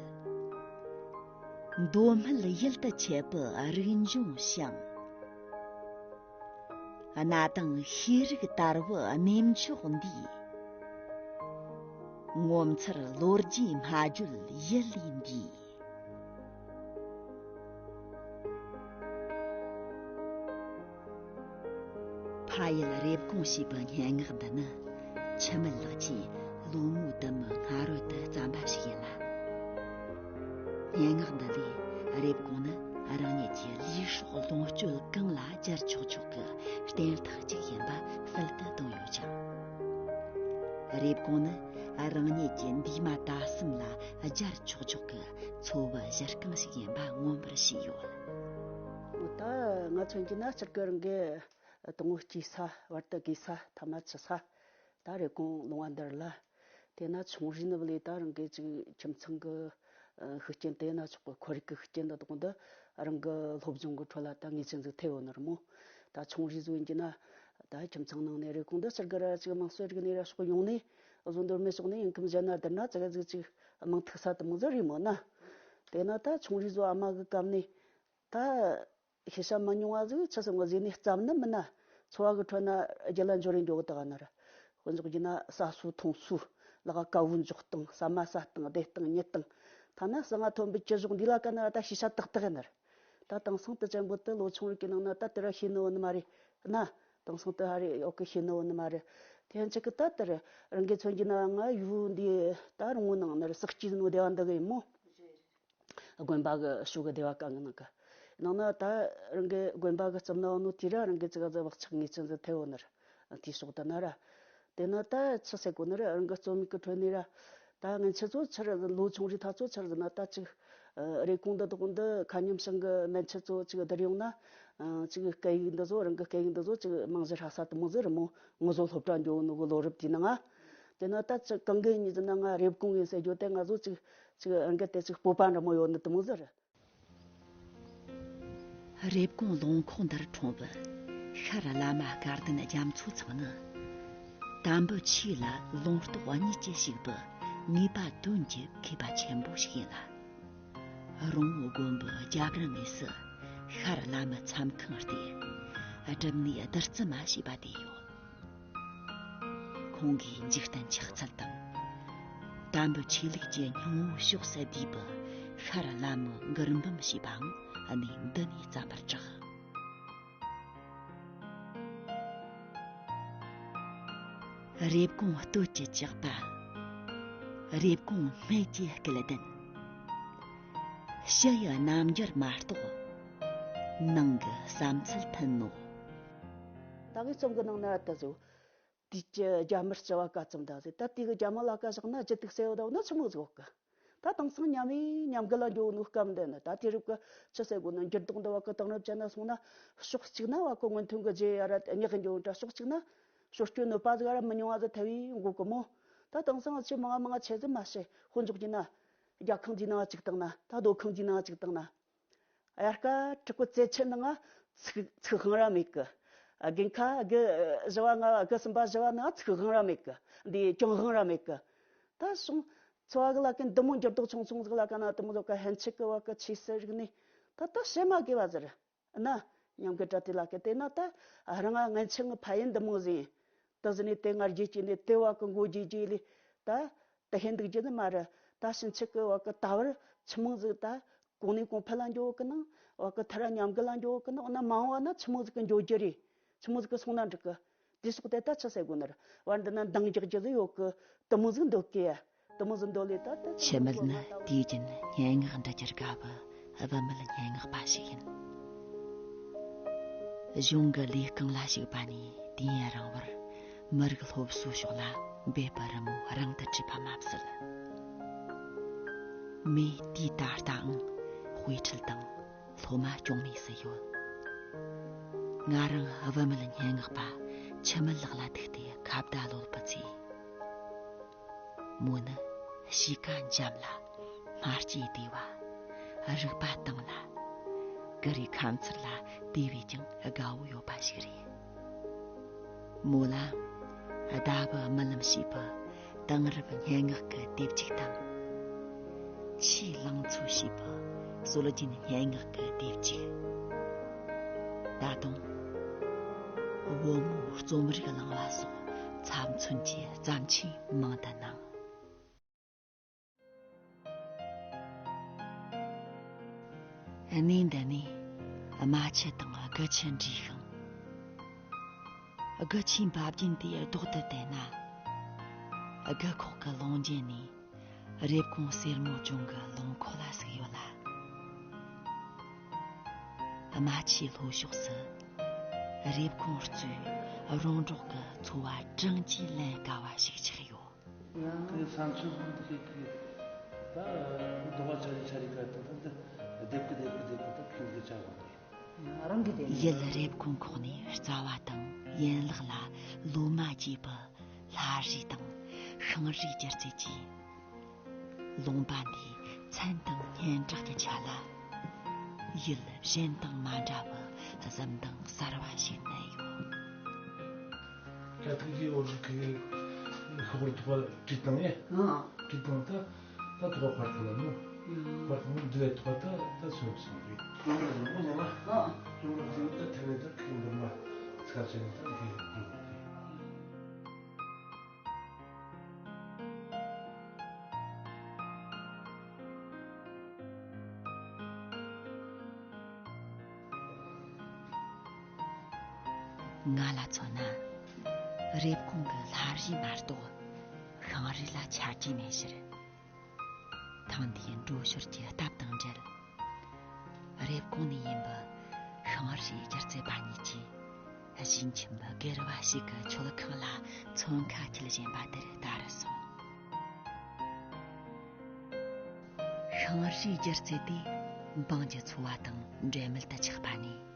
མདོ་སྨད་ཡུལ་དུ་མཆེད་པའི་རིག་འབྱུང་ཞིང་། གནའ་དེང་ཤེས་རིག་དར་བུ་གནས་མཆོག་འདིའི། ངོ་མཚར་ལོ་རྒྱུས་སྨྲ་བརྗོད་ཡུལ་ལས་འདས། ཕ་ཡུལ་རེབ་གོང་ཞེས་པའི་སྙན་ངག་འདི་ནི། འཆི་མེད་ལགས་ཀྱིས་ལོ་ངོ་དུ་མའི་སྔ་རོལ་དུ་བརྩམས་པ་ཞིག་ཡིན་ལ། སྙན་ངག་འདི་ལས་རེབ་གོང་ནི་རང་ཉིད་ཀྱི་ལུས་སྲོག་ལོངས་སྤྱོད་གང་ལ་སྦྱར་ཆོག་ཆོག་གི་རྟེན་ཐག་ཅིག་ཡིན་པ་གསལ་དུ་བཏོན་ཡོད་ཅིང་། རེབ་གོང་ནི་རང་ཉིད་ཀྱི་འདས་མ་ད་གསུམ་ལ་སྦྱར་ཆོག་ཆོག་གི་འཚོ་བའི་གཞི་རྐང་ཞིག་ཡིན་པ་མངོན་པར་བྱས་ཡོད། ད་ང་མཚོན་གྱི་ན་སྤྱིར་གི་རང་གི་དང་པོ་སྐྱེས་ས། བར་དུ་གྱེས་ས། ཐ་མ་འཆི་ས། ད་རེབ་གོང་ལུང་བ་འདིར་ལ། དེ་ན་ཆུང་རིས་ནི་བ་ལས་ད་རང་གི་ཅིག་ཁྱིམ་ཚང་གི་ཨ་ཤུགས་རྐྱེན་དེ་ན་ཆོག་གི་ཁོར་ཡུག་གི་ཤུགས་རྐྱེན་འདི་དག་འདི་རང་གི་སློབ་སྦྱོང་གི་ཁྲོད་ལ་ད་ངེས་ཅན་ཟིག་ཐེབས་ཡོད་ནི་རེད་མོ། ད་ཆུང་རིས་ཟིག་ཡིན་གྱི་ན་ད་ཁྱིམ་ཚང་ནང་ནས་རེབ་གོང་འདི་སྤྱིར་གི་ར་ཅིག་དམངས་སྲོལ་རིག་གནས་ར་ཕྱོགས་ཡོངས་ནས་བཟོ་འདོར་མེད་ཕྱོགས་ནས་ཡིན་ཁུམ་བཞག་ན་བསྡུར་ན་ཙི་ག་ཟིག་ཅིག་མིང་ཐུག་ས་དེ་མོ་ཟིག་རེད་མོ་ན། དེ་ན་ད་ཆུང་རིས་ཟིག་ཨ་མ་གི་གམ་ནས། ད་ཤེས་བྱ་མ་ཉུང་བ་ཟིག་ཆི་ཟིག་ངོ་ཟིག་ནས་བརྩམས་ནི་མིན་ན། འཚོ་བ་གི་ཁྲོད་ན་རྒྱུད་ལ་འབྱོར་རེ་འགྲོ་གི་དག་ནི་ར། དཔེ་འཇོག་རྒྱུ་ན་ཟ་སྲོལ་འཐུང་སྲོལ། ལག་ག་བུ་འཇོག་སྟངས། ཟ་མ་ཟ་སྟངས། བསྡད་སྟངས་ཉལ་སྟངས། ཐ་ན་གསང་བ་ཐོན་པའི་གྱི་གཞོགས་འདི་ལ་ཀ་ནི་ར་ད་ཤེས་བྱ་ཏག་ཏག་ཡིན་ནི་ར། ད་དེང་སང་དུ་ཅན་པོ་དུ་ལོ་ཆུང་རིགས་ཀྱི་ནང་ན་ད་དེ་ར་ཤེས་ནི་བོ་ནི་མ་རེད་ན། དེང་སང་དུ་ཧ་རེ་ཡོད་གི་ཤེས་ནི་བོ་ནི་མ་རེད། དེ་ཡང་ཅིག་གི་ད་དེ་ར་རང་གི་མཚོན་རྒྱུ་ན་ང་ཡུལ་འདི་ད་རང་ངོ་ནང་ནི་ར་ཟག་སྐྱིད་ནོ་བདེ་བ་འདི་གི་ཡིན་མོ། དགོན་པ་གི་ཕྱོགས་གི་སྡེ་བ་གང་གི་ནང་གི་ནང་ན་ད་རང་གི་དགོན་པ་གི་རྩིབ་ན་བ་ནོ་དེ་ར་རང་གི་ཙི་ག་ཙི་བག་ཆགས་ངེས་ཅན་ཟིག་ཐེ་བོ་ནར་དེའི་ཕྱོགས་དུ་ན་ར། དེ་ན་ད་ཆི་ཟེར་གོ་ནི་ར་རང་གི་རྩོམ་ཡིག་གི་ཁྲོད་ནས་ར། ད་ངན་ཆི་ཚོ་ཆི་ར་ལོ་ཆུང་རིས་ཐ་ཚོ་ཆི་ར་ཟིན་ན་ད་ཅིག་རེ་གོང་འདི་དོག་འདི་ཁ་ཉམས་ཤིང་གི་མན་ཆི་ཚོ་ཅིག་བསྡུར་ཡོང་ན། ཅིག་སྐད་ཡིག་འདི་ཚོ་རང་གི་སྐད་ཡིག་འདི་ཚོ་ཅིག་རྨང་གཞི་ཧྲ་ས་དུ་མོ་ཟིག་རི་མོ་ངོ་ཚོ་སློབ་གྲྭ་འགྱོ་ནོ་གི་ལོ་རབས་དེའི་ནང་ང་། དེ་ན་ད་ཅིག་གང་གི་ཉིད་ཟིན་ན་ང་རེབ་གོང་ཡིན་ཟེར་རྒྱུ་དེ་ང་ཚོ་ཅིག་ཅིག་རང་གི་དེ་ཅིག་སྤོབས་པ་འདྲ་མོ་ཡོད་ནི་དུ་མོ་ཟེར། རེབ་གོང་ལུང་ཁོག་འདིར་འཁྲུངས་པའི་ཤར་བླ་མ་སྐལ་ལྡན་རྒྱ་མཚོ་ཚང་ནི། དམ་པའི་ཆོས་ལ་ལུང་རྟོགས་གཉིས་ཀྱིས་ཕྱུག་པའི་ངེས་པ་དོན་གྱི་མཁས་པ་ཆེན་པོ་ཞིག་ཡིན་ལ། རོང་བོ་དགོན་པའི་རྒྱབ་རི་ངོས་སུ་ཤར་བླ་མའི་མཚམས་ཁང་སྟེ། སྒྲུབ་ནས་བདུད་རྩི་མ་ཞེས་པ་དེ་ཡོད། ཁོང་གིས་འཇིག་རྟེན་ཆགས་ཚུལ་དང་། དམ་པའི་ཆོས་ལུགས་ཀྱི་སྙིང་བོ་ཕྱོགས་སུ་བསྡུས་པའི་ཤར་ལྷ་མོའི་མགུར་འབུམ་ཞེས་པའང་གནས་འདི་ནས་བརྩམས་པར་གྲགས། རེབ་གོང་སྟོད་ཀྱི་ཇག་པ། རེབ་གོང་སྨད་ཀྱི་སྐལ་ལྡན། ཕྱི་ཡི་རྣམ་འགྱུར་མ་གཏོགས། ནང་གི་བསམ་ཚུལ་མཐུན་ནོ། ད་གི་རྩོམ་གི་ནང་ན་ད་ཟོ། དུས་ཀྱི་རྒྱ་མི་སྤྱི་བ་ཀ་ཙམ་ད་ཟེ། ད་དུས་གི་རྒྱ་མི་ལ་ཀ་བཞག་ན་ལྗིད་ཏིག་སེ་ཡོད་ད་ནི་ཆི་མོ་ཟིག་ཡོད་གི། ད་དེང་སང་ཉམ་མི་ཉམ་གི་ལ་འགྱོ་ནོ་སྐབས་འདི་ནི། ད་དུས་རབས་གི་ཆི་ཟེ་གོ་ནི་འགྱུར་ལྡོག་འདི་བ་གི་དེང་རབས་ཅན་ན་སོང་ན། ཕྱོགས་གཅིག་ན་བ་གི་སྔོན་ཐོན་གི་རྗེས་ཡ་ར་ཉག་གི་འགྱོ་འདྲ། ཕྱོགས་གཅིག་ན་ཞོར་སྐྱོད་ནོ་པ་ཟིག་ར་མི་ཉུང་བ་ཟིག་ཐལ་བའི་མགོ་གི་མོ། ད་དེང་སང་ཆི་མང་ང་མང་ང་ཆེ་ཟིག་མ་ཤེས། དཔེ་འཇོག་རྒྱུ་ན། རྒྱ་ཁང་འདི་ནང་གཅིག་བཏང་ན། ད་རྡོ་ཁང་འདི་ནང་གཅིག་བཏང་ན། དབྱར་ཁ་དྲུག་པའི་ཚེས་ཆུ་ནང་ཚིག་ཚིག་དབང་ར་མེད་གི། དགུན་ཁ་དགུ་བཞི་བ་ལྔ་བ་དགུ་གསུམ་པ་བཞི་བ་ནང་ཚིག་དབང་ར་མེད་གི། འདི་གྱང་དབང་ར་མེད་གི། ད་སོང་འཚོ་བ་གི་ལ་ཀན་འདི་མོ་འགྱུར་ལྡོག་ཆུང་ཆུང་ཟིག་ལ་ཀ་ན་དེ་མོ་ཟོ་ག་ཧན་ཆིག་གི་བ་གི་ཆོས་སྲིད་རིག་གནས། ད་ད་བཤད་མ་དགོས་བ་ཟེར། ན། ཉམས་གི་དྲ་དེ་ལ་ཀ་དེ་ན་ད་རང་ང་ངན་ཆེ་ངི་ཕ་ཡིན་འདི་མོ་ཟིན། ད་ཟི་ནས་དེ་ང་རྒྱལ་གྱི་ནས་དེ་བ་གི་མགོ་རྒྱས་རྒྱས་ལས། ད་ད་ཧེ་འདུག་རྒྱུ་ནི་མ་རེད། ད་ཕྱིན་ཆད་གི་བ་གི་ད་བར་ཆི་མོ་ཟིག་ད་གོང་ནས་གོང་འཕེལ་ལ་འགྱོ་གི་ནང་། བ་གི་ཐ་ར་ཉམས་གི་ལ་འགྱོ་གི་ནང་། འོ་ན་མ་འོངས་བ་ན་ཆི་མོ་ཟིག་གི་འགྱོ་རྒྱུ་རེད། ཆི་མོ་ཟིག་གི་སོང་ན་འགྲིག་གི། དེ་སོགས་དེ་ད་ཆི་ཟེར་དགོས་ནི་རེད། བར་འདི་ན་འདང་རྒྱག་རྒྱུ་ཟིག་ཡོད་གི། དེ་མོ་ཟིག་འདོད་གི། དེ་མོ་ཟིག་འདོད་ལས་ད་ད་ཆི་མོ་ཟིག་ན་ད། དུས་རྒྱུན་སྙན་ངག་འབྲི་རྒྱུར་དགའ་བའི་བུད་མེད་སྙན་ངག་པ་ཞིག་ཡིན། གཞུང་གི་ལས་རྐང་ལ་ཞུགས་པ་ནས་དུས་ཡུན་རིང་བར་མི་རིགས་སློབ་གསོའི་ཕྱོགས་ལ་འབད་པའི་རི་མོ་རིང་དུ་བྲིས་པ་མ་ཟད། མོས་དུས་ད་ལྟའང་དཔེ་ཁྲིད་དང་སློབ་མ་སྐྱོང་མུས་སུ་ཡོད། ང་རང་བུད་མེད་སྙན་ངག་པ་འཆི་མེད་ལགས་ལ་ཐུག་སྟེ་ཁ་བརྡ་གློད་པའི་ཚེ། མོ་ནི་གཤིས་ཀ་འཇམ་ལ་སྨྲ་ལྕེ་བདེ་བ། རིག་པ་དྭངས་ལ། ཀུ་རེ་ཁ་མཚར་ལ་དེ་བས་ཀྱང་དགའ་བོ་ཡོད་པ་ཞིག་རེད། མོ་ལ་ཟླ་བུ་རྨི་ལམ་ཞེས་པའི་དེང་རབས་སྙན་ངག་གི་དེབ་ཅིག་དང་། ཆུའི་ལང་ཚོ་ཞེས་པའི་སྲོལ་རྒྱུན་སྙན་ངག་གི་དེབ་ཅིག། ད་དུང་བུ་མོའི་རྩོམ་རིག་བླངས་པ་སོགས་ཚབ་མཚོན་གྱི་བརྩམས་ཆོས་མང་དུ་གནང་། གནས་འདི་ནས་རྨ་ཆུ་དང་དགུ་ཆུ་འདྲེས་ཤིང་། དགུ་ཆུའི་འབབ་རྒྱུན་དེ་ལྡོག་ཏུ་བལྟས་ན། དགུ་ཁོག་གི་ལུང་བརྒྱུད་ནས་རེབ་གོང་སེར་མོ་ལྗོངས་ཀྱི་ལུང་ཁོག་ལ་ཟུག་ཡོད་ལ། རྨ་ཆུའི་ལྷོ་ཕྱོགས་སུ་རེབ་གོང་གཙོས་རོང་འབྲོག་གི་འཚོ་བ་བགྲང་གིས་ལེན་དཀའ་བ་ཞིག་ཆགས་ཡོད། དེ་ས་མཚོན་ཁོང་དེ་གི་ད་རྡོ་བ་ཆ་རི་ཆ་རི་ཀ་ད་ད་ད་སྡེབ་ཀི་སྡེབ་ཀི་སྡེབ་ཀི་ད་ཁེངས་གི་ཆ་གོ་དེ། རང་གི་དེ་ཡུལ་རེབ་གོང་ཁོག་ནས་རྩ་བ་དང་ཡན་ལག་ལ་ལོ་མ་རྒྱས་པའི་ལྷ་རིས་དང་ཤིང་རིས་སྒྱུ་རྩལ་གྱིས། ལུང་པ་འདིའི་མཚན་དང་སྙན་གྲགས་ཀྱི་ཆ་ལ། ཡུལ་གཞན་དང་མ་འདྲ་བའི་གཟི་མདངས་གསར་བ་ཞིག་བསྣན་ཡོད། ཁ་ཐུག་གི་འོ་ཟིག་གི་ཤོག་བུར་ཐོག་བྲིས་བཏང་ངས། ཨ། བྲིས་བཏང་ད་ད་ཐོག་ཕར་ཐོག་ལ་ནོ། ཨ། ཕར་ཐོག་འདི་ལས་ཐོག་ད་ད་སོང་སོང་གི། ཁྱོད་ལ་ནོ་ཉང་ཨ། ཁྱོད་ལ་ནོ་ད་ཐེ་ནས་ད་ཁྱོད་འདི་མ་ཚ་ཆེན་ད་འདི་འདི་འདི། ང་ལ་མཚོན་ན། རེབ་གོང་གི་ལྷ་རིས་མ་གཏོགས་ཤིང་རིས་ལ་ཆ་རྒྱུས་མེད་ཕྱིར། ཐེངས་འདིའི་འགྲོ་ཞོར་གྱི་སྟབས་དང་འབྲེལ། རེབ་གོང་ནས་ཡིན་པའི་ཤིང་རིས་སྒྱུ་རྩལ་པ་གཉིས་ཀྱིས་གཞིས་ཁྱིམ་སྒེར་བ་ཞིག་གི་མཆོད་ཁང་ལ་མཚོན་ཁ་འཁྱིལ་བཞིན་པ་དེར་ད་རུ་སོང་། ཤིང་རིས་སྒྱུ་རྩལ་དེ་འབངས་ཀྱི་འཚོ་བ་དང་འབྲེལ་མེད་དུ་ཆགས་པ་ནས།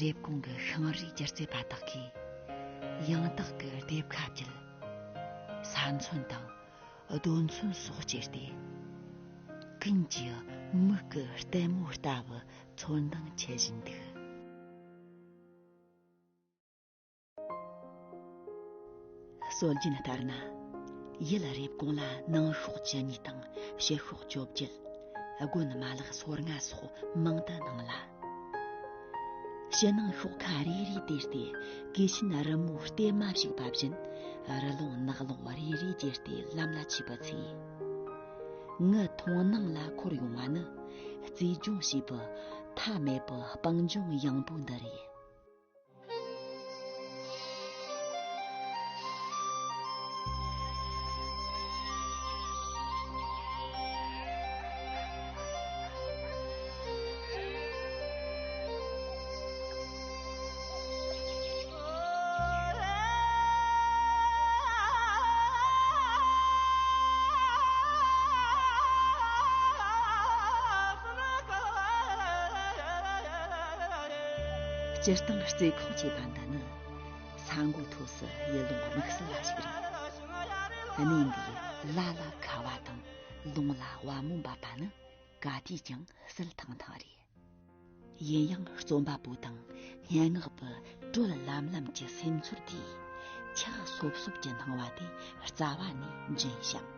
རེབ་གོང་གི་ཤིང་རིས་སྒྱུ་རྩལ་པ་དག་གིས་ཡང་དག་གི་སྡེབ་ཁ་བརྒྱུད། ས་མཚོན་དང་རྡོ་མཚོན་སོགས་སྤྱད་དེ། ཀུན་གྱིས་མིག་གི་ལྟད་མོ་ལྟ་བུ་ཚོར་སྣང་འཆར་བཞིན་འདུག། སྲོལ་རྒྱུན་ལྟར་ན། ཡུལ་རེབ་གོང་ལ་ནང་ཤོག་བཅུ་གཉིས་དང་ཕྱི་ཤོག་བཅོ་བརྒྱད། དགོན་མ་ལག་སོ་ལྔ་སོགས་མང་དུ་སྣང་ལ། ཕྱི་ནང་ཤོག་ཁ་རེ་རེ་བལྟས་ཏེ། གོས་ཆེན་རི་མོའི་ལྟེབ་མ་ཞིག་ཕབ་བཞིན། རི་ལུང་ནགས་ཀློང་རེ་རེ་བརྒྱུད་དེ་ལམ་ལ་ཆས་པའི་ཚེ། ངའི་མཐོང་སྣང་ལ་འཁོར་ཡོང་བ་ནི། རྩེ་ལྗོངས་ཞེས་པའི་མཐའ་མེད་པའི་སྤང་ལྗོངས་ཡངས་པོ་འདི་རེད། སྤྱིར་བཏང་རྩེ་ཁོག་ཅེས་པ་འདི་ནི། ས་མགོ་མཐོ་སའི་ཡུལ་ལུང་དམིགས་བསལ་བ་ཞིག་རེད། གནས་འདིའི་ལ་ལ་ཁ་བ་དང་ལུང་ལ་བ་མོ་འབབ་པ་ནི་ག་དུས་ཀྱང་གསལ་ཐང་ཐང་རེད། ཡིན་ཡང་རྩོམ་པ་པོ་དང་སྙན་ངག་པའི་དྲོད་ལམ་ལམ་གྱི་སེམས་ཚོར་དེས་ཆགས་སོབ་སོབ་ཀྱི་སྣང་བ་དེ་རྩ་བ་ནས་འབྱིན་ཞིང་།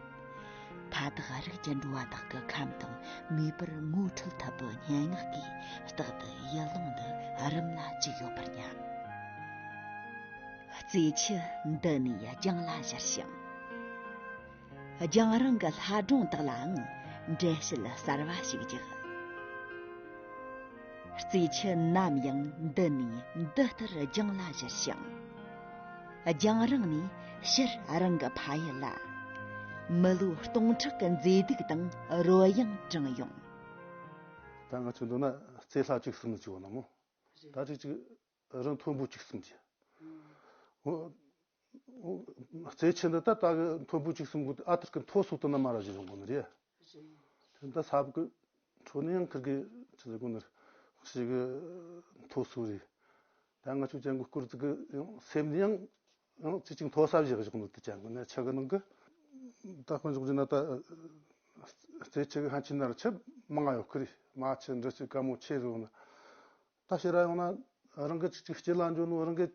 མཐའ་དག་རིགས་ཀྱི་འགྲོ་བ་དག་གི་ཁམས་དང་མོས་པར་ངོ་འཕྲོད་ཐུབ་པའི་སྙན་ངག་གིས་རྟག་ཏུ་ཡུལ་ལུང་འདི་རུམ་ལ་བཅུག་ཡོད་པར་སྙམ། རྩེ་ཆུ་འདི་ནས་རྒྱང་ལ་བཞུར་ཞིང་། རྒྱང་རིང་གི་ལྷ་སྒྲུང་དག་ལའང་འགྲེལ་བཤད་གསར་བ་ཞིག་རྒྱག། རྩེ་ཆུ་ནམ་ཡང་འདི་ནས་འདི་ལྟར་རྒྱང་ལ་བཞུར་ཞིང་། རྒྱང་རིང་ནས་ཕྱིར་རང་གི་ཕ་ཡུལ་ལ། མི་ལོ་སྟོང་ཕྲག་གི་མཛེས་སྡུག་དང་རོལ་དབྱངས་དྲངས་ཡོང་། ད་ང་ཚོས་འདོད་ན་རྩེ་ལྷ་བཅུ་གསུམ་ནི་བཅུ་བོ་ན་མོ། ད་ཅིག་ཅིག་རི་མཐོན་པོ་བཅུ་གསུམ་གྱི། འོ། འོ། རྩེ་ཆུ་འདི་ད་ལྟ་གི་མཐོན་པོ་བཅུ་གསུམ་གི་ཨ་ཐུར་གི་མཐོ་སོ་དུ་ན་མ་ར་བཞུར་ཡོང་གོ་ནི་རེད། དེ་ད་ས་བབ་གི་ཁྲོད་ནས་ཡང་ཁིར་གི་ཆུ་ཟེར་གོ་ནི་ཞིག་གི་མཐོ་སོ་རེད། ད་ང་ཚོ་ཅན་གི་སྐོར་ཙི་གི་ཡང་སེམས་ནི་ཡང་ཡང་ཅི་ཅིག་མཐོ་ས་བཞག་བཞག་ནི་དུ་ཅན་གི་ནི་ཆུ་གི་ནང་གི་ད་དཔོན་ཞོག་རྒྱུ་ན་ད་རྩེ་ཆུ་གི་ཧན་ཆི་ན་ར་ཆུ་མང་ང་ཡོད་ཁི་རེད། མ་ཆུ་འདྲི་ཆུ་དཀའ་མོ་ཆེ་ཟེར་ན། ད་ཕྱིར་ར་ཡོང་ན་རང་གི་ཅིག་ཅིག་སྤྱི་ལ་འཇོན་ནོ་རང་གི་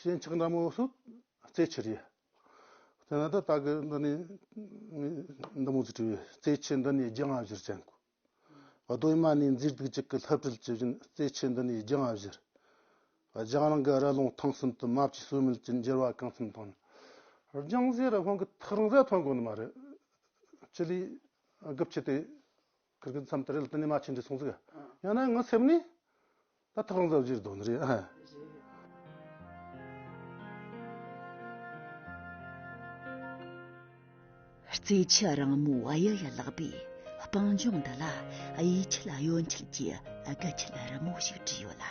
ཞེན་ཆགས་འདྲ་མོ་སོ་རྩེ་ཆུ་རེད། དེ་ན་ད་ད་གི་འདི་ནས་འདི་མོ་ཟིག་བྲིས་ཡོད། རྩེ་ཆུ་འདི་ནས་རྒྱང་ང་བཞུར་ཅན་གོ། གདོད་མ་ནས་མཛེས་སྡུག་ཅིག་གི་ལྷ་བྲལ་ཇི་བཞིན་རྩེ་ཆུ་འདི་ནས་རྒྱང་ང་བཞུར། རྒྱང་རིང་གི་ར་ལུང་ཐང་གསུམ་དུ་མ་བཅོས་སོ་མེད་ཀྱི་འགྱུར་བ་གང་འཚམ་བཏང་། རྒྱང་ཟེར་ར་ཧོན་གི་ཐག་རིང་ཟེར་ཐོན་གོ་ནི་མ་རེད། ཅི་ལི་དགུ་བཅུ་དེ། ཁིར་གི་མཚམས་དེར་ལ་དེ་ནས་མ་ཕྱིན་དྲི་སོང་ཟིག་ཡང་ན་ངའི་སེམས་ནས་ད་ཐག་རིང་ཟབ་ཅིག་འདོན་རེད། རྩེ་ཆུ་རིང་མོའི་གཡུ་ཡི་ལག་པས་སྤང་ལྗོངས་འདི་ལ་གཡས་འཁྱིལ་གཡོན་འཁྱིལ་གྱི་དགུ་འཁྱིལ་རི་མོ་ཞིག་བྲིས་ཡོད་ལ།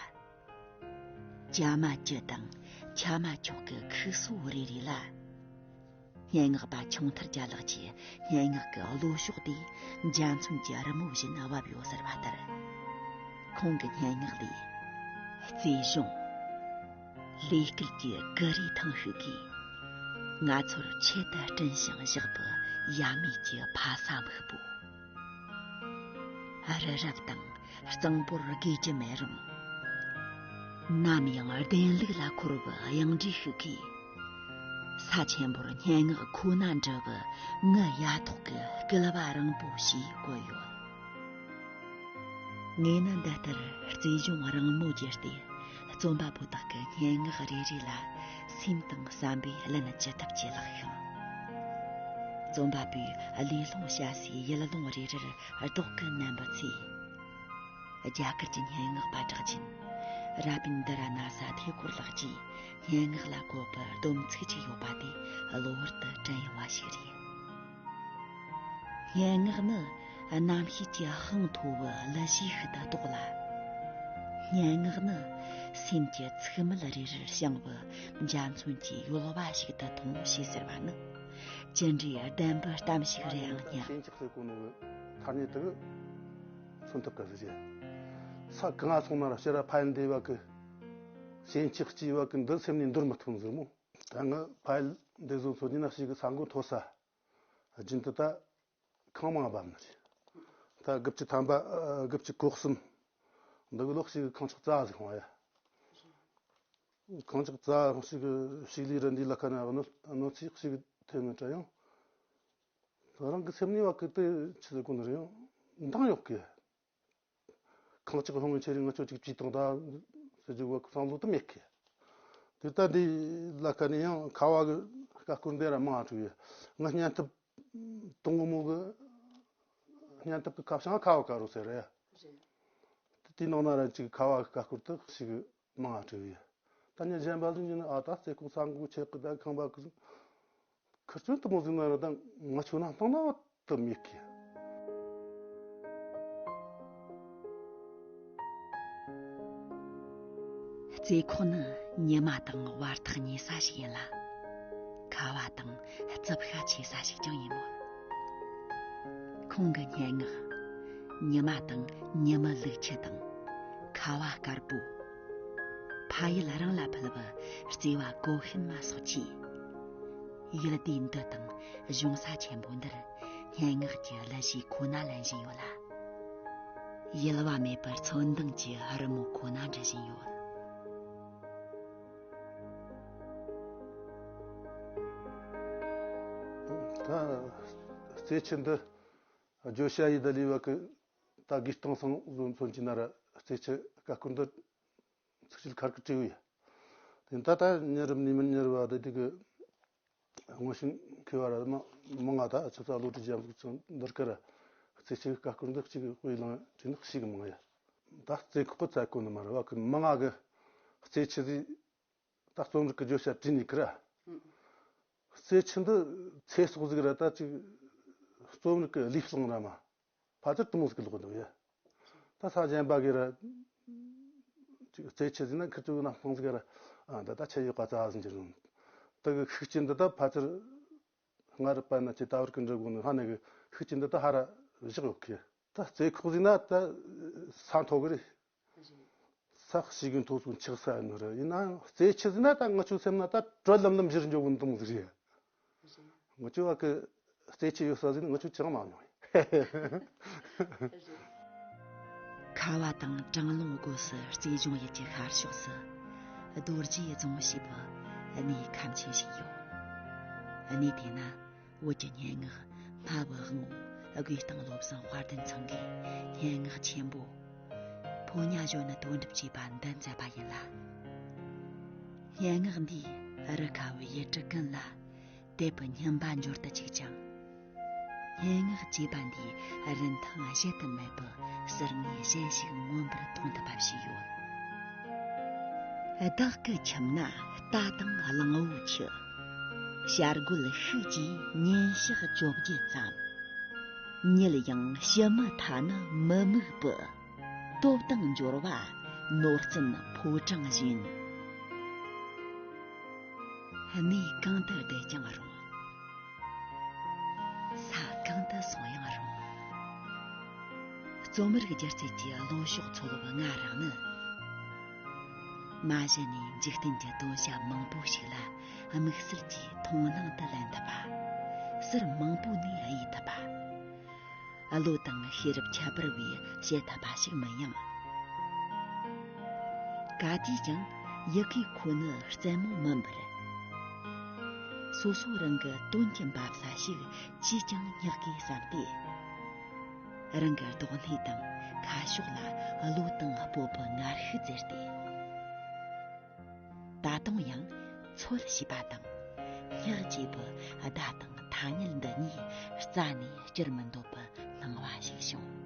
ཅ་མ་ཅི་དང་ཆ་མ་ཆོག་གི་ཁུག་སོ་རེ་རེ་ལ། སྙན་ངག་པ་ཆུང་ཐར་རྒྱལ་ལགས་ཀྱི་སྙན་ངག་གི་བློ་ཕྱོགས་དེ་འཇའ་ཚོན་གྱི་རི་མོ་བཞིན་བབས་ཡོད་ཟེར་བ་ལྟར། ཁོང་གི་སྙན་ངག་ལས། རྩེ་གཞུང་། ལས་སྐལ་གྱི་གུ་རུའི་ཐང་ཤིག་གིས། ང་ཚོར་ཆེད་དུ་བསྐྲུན་ཞིང་བཞག་པའི་ཡབ་མེས་ཀྱི་ཕ་ས་སྨུག་པོ། རི་རབ་དང་། གཙང་པོར་དགོས་ཀྱི་མེད་རུང་། ནམ་ཡང་བདེན་ལུགས་ལ་འཁོར་བའི་གཡང་འབྲས་ཤིག་གིས། ས་ཆེན་པོར་སྙན་ངག་ཁོ་ན་འབྲི་བའི་ངའི་ཡ་ཐོག་གི་སྐུད་པ་རིང་པོ་ཞེས་བཀོད་ཡོད། ངས་ནི་འདི་ལྟར་རྩེ་གཞུང་རིང་མོ་བརྒྱུད་དེ། རྩོམ་པ་པོ་དག་གི་སྙན་ངག་རེ་རེ་ལ་སེམས་དང་བསམ་པས་བརླན་ཅི་ཐུབ་ཀྱིས་བཀླགས་ཤིང་། རྩོམ་པ་པོས་གླེ་སློང་བྱ་སའི་ཡུལ་ལུང་རེ་རེར་རྡོག་གིས་མནན་པའི་ཚེ། རྒྱ་གར་གྱི་སྙན་ངག་པ་གྲགས་ཅན་ར་བིན་དི་ར་ནཱ་ས་ཐེ་ཀོར་ལགས་ཀྱིས་སྙན་ངག་ལ་བཀོད་པའི་སྡོམ་ཚིག་ཅིག་ཡོད་པ་དེ་གློ་བུར་དུ་དྲན་ཡོང་བ་ཞིག་རེད། སྙན་ངག་ནི་རྣམ་ཤེས་ཀྱི་དཔངས་མཐོ་བའི་གླུ་གཞས་ཤིག་ཏུ་གཏོགས་ལ། སྙན་ངག་ནི་སེམས་ཀྱི་ཚིག་མལ་རེ་རེར་བཤང་བའི་འཇའ་ཚོན་གྱི་ཡོལ་བ་ཞིག་ཏུ་མཐོང་ཞེས་ཟེར་བ་ནི་ཅི་འདྲའི་བདེན་པའི་གཏམ་ཞིག་རེད་ཨང་སྙམ། ཞེན་ཆགས་ཟེར་གོ་ནོ་གི་ཐ་སྙད་དེ་གི་མཚོན་ཐུབ་གི་ཟིག་རེད། ས་གང་ང་སོང་ན་ར་ཕྱིར་ར་ཕ་ཡུལ་འདི་བ་གི་ཞེན་ཆགས་སྐྱེས་བ་གི་འདི་སེམས་ནས་འདོར་མི་ཐུབ་ཟིག་མོ། ད་ངི་ཕ་ཡུལ་འདི་བཟོ་ཚོ་ཉིན་ན་ཞིག་གི་ས་མགོ་མཐོ་ས་རྒྱུན་དུ་ད་ཁང་མང་བབས་ནི་རེད། ད་དགུ་བཅུ་ཐམ་པ་ཨ་དགུ་བཅུ་གོ་གསུམ་འདི་གི་ལོག་ཞིག་གི་ཁང་ཆག་རྩ་ཟིག་ཧོང་ཡ། ཁང་ཆག་རྩ་ཧོང་ཞིག་གི་ཞིག་ལས་རི་འདི་ལ་ཁ་ན་གནོད་གནོད་འཚེ་ཞིག་ཐེབས་ནི་འདྲ་ཡང་། རང་གི་སེམས་ནས་བ་གི་དེ་ཆི་ཟིག་གོ་ནི་རེད་ཡང་འདང་ཡོད་གི། ཁང་ཆག་ལྷུང་བའི་ཆེད་རིང་ང་ཚོ་ཅིག་བྲིས་བཏང་ད། ཟེར་རྒྱུ་བ་བསམ་བློ་དུ་མེད་གི། དེ་ལྟ་འདི་ལ་ཁ་ནས་ཡང་ཁ་བ་གི་ཀ་ཀུར་འདི་ར་མང་དྲུག་ཡོད། ང་སྙན་ཐབས་དང་པོ་མོ་གི་སྙན་ཐབས་ཀྱི་ཁ་བྱང་ཁ་བ་ཀ་རུ་ཟེར་རེད། དེའི་ནང་ན་ར་ཅིག་ཁ་བ་གི་ཀ་ཀུར་དུ་ཞིག་མང་དྲུག་ཡོད། ད་ནི་གཞན་པ་ལ་ཡིན་ཨ་ད་རྩེ་ཁོག་ས་འགུག་ཆེ་གི་ད་ཁང་པ་གི་ཁིར་ཆུ་དུ་མོ་ཟིན་ན་ར་ད་ང་ཆུ་ན་བཏང་ན་བ་དུ་མེད་གི། རྩེ་ཁོག་ནི་ཉི་མ་དང་བར་ཐག་ཉེ་ས་ཞིག་ཡིན་ལ། ཁ་བ་དང་རྩུབ་ཤ་ཆེ་ས་ཞིག་ཀྱང་ཡིན་མོད། ཁོང་གི་སྙན་ངག་ཉི་མ་དང་ཉི་མའི་ལུག་ཁྱུ་དང་ཁ་བ་དཀར་པོ། ཕ་ཡུལ་རང་ལ་ཕུལ་བའི་བརྩེ་བ་གོ་ཤེས་མ་སོགས་ཀྱིས། ཡུལ་སྡེ་འདི་དང་གཞུང་ས་ཆེན་པོ་འདིར་སྙན་ངག་གི་གླུ་གཞས་ཁོ་ན་ལེན་བཞིན་ཡོད་ལ། གཡེལ་བ་མེད་པར་ཚོན་མདངས་ཀྱི་རི་མོ་ཁོ་ན་འབྲི་བཞིན་ཡོད། ད་རྩེ་ཆུ་འདི་བརྗོད་བྱ་ཡི་ད་ལས་བ་གི་ད་དགེ་སྟོང་སང་བཟོ་མཚོན་གྱི་ན་ར་རྩེ་ཆུ་ཀ་ཀུར་འདི་ཚིག་ཆུ་ཁར་གི་བྲིས་ཡོད། དེ་ད་ད་ཉེ་རབས་ནས་མི་ཉེ་རབས་བ་དེ་དེ་གི་དངོས་ཤིང་མཁས་བ་ར་མ་མང་ང་ད་ཆུ་ཚ་བློ་གྲོས་རྒྱ་མཚོ་ཚང་འདིར་ཀ་ར་རྩེ་ཆུ་ཀ་ཀུར་འདི་གཅིག་དཔེ་ལང་དྲིན་ཤིག་མང་ཡ། ད་རྩེ་ཁོག་གི་ཚ་ཁོ་ནི་མ་ར་བ་གི་མང་ང་གི་རྩེ་ཆུ་ཟིག་ད་རྩོམ་རིག་གི་བརྗོད་བྱ་བྲིས་ནས་ཀི་ར། རྩེ་ཆུ་འདི་ཚེ་སྲོག་ཟིག་ར་ད་ཅིག་རྩོམ་རིག་གི་ལུས་བླངས་ར་མ། ཕལ་ཆེར་དུ་མོ་ཟིག་གི་ལོག་འདུག་ཡ། ད་ས་གཞན་པ་གི་ར་ཅིག་རྩེ་ཆུ་ཟིག་ན་ཁི་ཚོ་ན་སྤང་ཟིག་ར། ཨ་ད་ད་ཆ་ཡོད་ག་ཙ་ཟིན་གྱི་རུང་། ད་གི་ཤུགས་ཀྱིན་འདི་ད་ཕལ་ཆེར་སྔར་པ་ན་ཅི་ད་བར་གི་འདྲ་དགོས་ནི་ཧ་ནི་གི་ཤུགས་ཀྱིན་འདི་ད་ཧ་ར་བཞག་ཡོད་གི། ད་རྩེ་ཁོག་ཟིག་ན་ད་ས་མཐོ་གི་རེད། ས་གཤིས་ཀྱི་མཐོ་སོང་ཆགས་ས་ནི་རེད། ཡིན་ནའང་རྩེ་ཆུ་ཟིན་ན་ད་ང་ཆུ་སེམས་ན་ད་དྲོད་ལམ་ལམ་བཞུར་འཇོག་གི་འདུག་ཟིག་རེད། ང་ཆུ་བ་གི་རྩེ་ཆུ་ཡོད་ས་ཟིན་ང་ཆུ་ཅང་མ་མྱོང་། ཁ་བ་དང་གྲང་རླུང་སྒོས་སུ་རྩེ་གཞུང་ཡུལ་གྱི་ཤར་ཕྱོགས་སུ་རྡོ་རྗེ་རྫོང་ཞེས་པའི་གནས་ཁམས་ཆེན་ཞིག་ཡོད། གནས་དེ་ན་བོད་ཀྱི་སྙན་ངག་སྨྲ་བའི་དབང་པོ་དགེ་སྟེང་བློ་བཟང་དཔལ་ལྡན་ཚང་གིས་སྙན་ངག་ཆེན་པོ་ཕོ་ཉ་གཞོན་ནུ་དོན་གྲུབ་ཅེས་པ་འདི་མཛད་པ་ཡིན་ལ། སྙན་ངག་འདིས་རི་ཁ་བའི་ཡུལ་གྲུ་ཀུན་ལ་དད་པའི་སྙིམ་པ་འབྱོར་དུ་བཅུག་ཅིང་། སྙན་ངག་ཅེས་པ་འདིའི་རིན་ཐང་གཞལ་དུ་མེད་པའི་ཟུར་ངོས་གཞན་ཞིག་མངོན་པར་མཐོང་ཐུབ་པ་ཞིག་ཡོད། བདག་གི་ཁྱིམ་ན་རྟ་དང་གླང་བོ་ཆེ། བྱ་རྒོད་ཤུགས་ཀྱིས་ཉིན་ཞག་བཅོ་བརྒྱད་ཙམ། ཉིད་ཡང་ཕྱི་མི་ཐ་ན་མི་དམིགས་པའི། སྟོབས་དང་འབྱོར་བ་ནོར་སྐྱོན་ཕོ་བྲང་བཞིན། གནས་གང་དུ་བསྡད་ཀྱང་རུང་། ས་གང་དུ་སོང་ཡང་རུང་། རྩོམ་རིག་སྒྱུ་རྩལ་གྱི་བློ་ཕྱོགས་འཚོལ་བའི་ང་རང་ནི། མ་གཞི་ནས་འཇིག་རྟེན་གྱི་དོན་བྱ་མང་པོ་ཞིག་ལ་དམིགས་བསལ་གྱིས་མཐོང་སྣང་དུ་ལེན་ཐུབ་པ། ཟུར་མང་པོ་ནས་དབྱེ་ཐུབ་པ། བློ་དང་ཤེས་རབ་ཁྱད་པར་བས་བྱེད་ཐུབ་པ་ཞིག་མིན་ཡང་། ག་དུས་ཀྱང་ཡི་གེ་ཁོ་ནི་རྩེད་མོ་མིན་པར། སོ་སོ་རང་གི་དོན་གྱི་འབབ་ས་ཞིག་ཅིས་ཀྱང་སྙེག་དགོས་བསམ་སྟེ། རང་གི་རྡོག་སྣེ་དང་ཁ་ཕྱོགས་ལ་བློ་དང་སྤོབས་པའི་ངར་ཤུགས་བཙིར་ཏེ། ད་དུང་ཡང་འཚོལ་ཞེས་པ་དང་སྙེག་ཅེས་པའི་བརྡ་དང་ཐ་སྙད་འདི་གཉིས་རྩ་ནས་བསྐྱུར་མི་འདོད་པའི་སྣང་བ་ཞིག་བྱུང་།